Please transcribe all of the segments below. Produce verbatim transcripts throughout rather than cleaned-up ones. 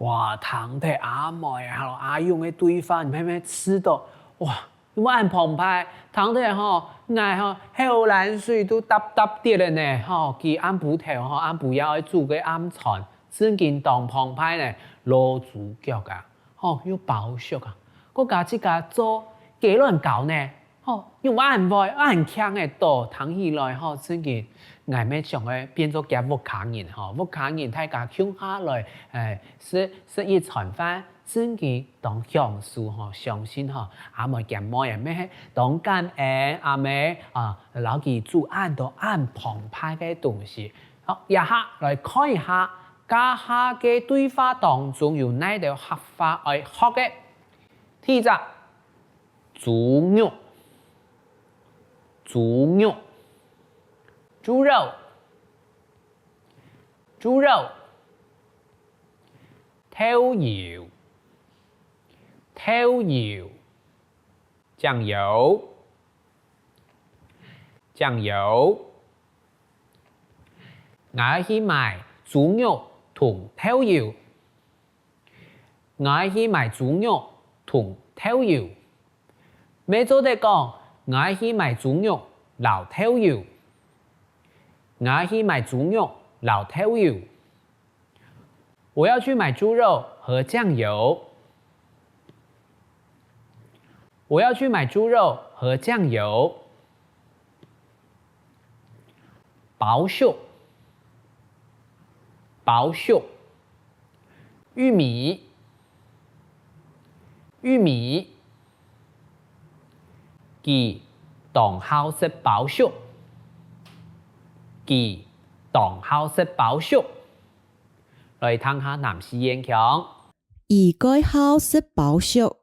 哇，聽忒阿妹啊、阿勇个對話，你慢慢試著，哇，有恁澎湃，聽忒吼，𠊎吼口涎水都嗒嗒跌了呢，吼，佢暗晡頭吼，暗晡夜愛煮个暗餐，正經當澎湃呢，滷豬腳啊，吼，又包粟啊，過加自家做雞卵糕呢， 吼，仰恁會恁慶个到，聽起來吼，正經𠊎乜想愛變做厥屋下人吼，屋下人大家共下來，欸，食食一餐飯，正經當享受吼，相信吼，阿妹厥妹仔乜係當感恩阿姆啊，摎佢煮恁多恁澎湃个東西。好，這下來看一下，這下个對話當中有哪兜客話愛學个。第一隻， 豬肉，豬肉，豬肉，豬肉，豆油，豆油，醬油，醬油。𠊎去買豬肉同豆油。 𠊎去買豬肉同豆油。乜做得講，𠊎去買豬肉摎豆油。𠊎去買豬肉摎豆油。我要去買豬肉和醬油。我要去買豬肉和醬油。包粟， 包粟，玉米，玉米。佢當好食包粟，佢當好食包粟。來聽下南四縣腔。佢蓋好食包粟，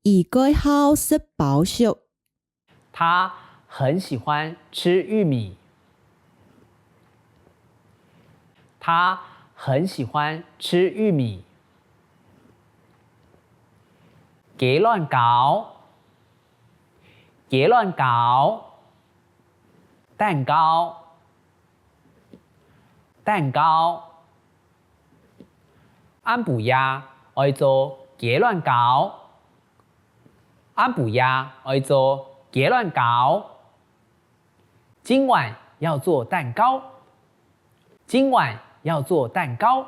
佢蓋好食包粟。 他很喜歡吃玉米。他很喜歡吃玉米。雞卵糕，雞卵糕，蛋糕，蛋糕。 暗晡夜愛做雞卵糕。暗晡夜愛做雞卵糕。今晚要做蛋糕。今晚要做蛋糕。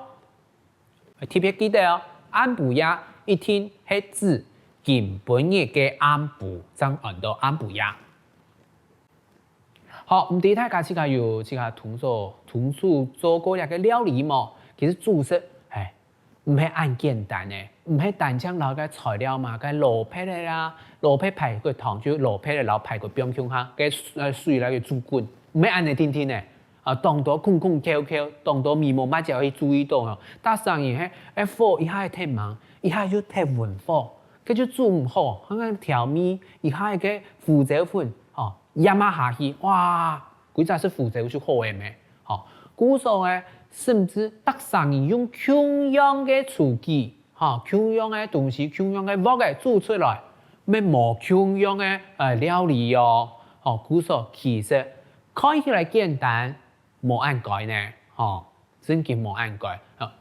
特別記得哦，暗晡夜一定係指今晡日个暗晡，正安到暗晡夜。 好，毋知大家自家有自家動手動手做過這个料理無？其實煮食，唉，毋係恁簡單个，毋係單淨摎該材料嘛，該蘿蔔仔啦，蘿蔔排骨湯就蘿蔔仔摎排骨放共下，該水摎佢煮滾，毋係恁仔定定个。啊，當多空空竅竅，當多微末末節愛注意著哦。逐儕人係，該火一下忒猛，一下又忒文火，該就煮毋好，還愛調味，一下該胡椒粉，吼， 掞啊下去，哇，歸隻係胡椒就好个咩？吼，故所个，甚至逐儕人用共樣个廚具，吼，共樣个東西，共樣个鑊仔煮出來，乜無共樣个，呃，料理哦。吼，故所其實看起來簡單，無恁該呢，吼。 正經無恁該，啊，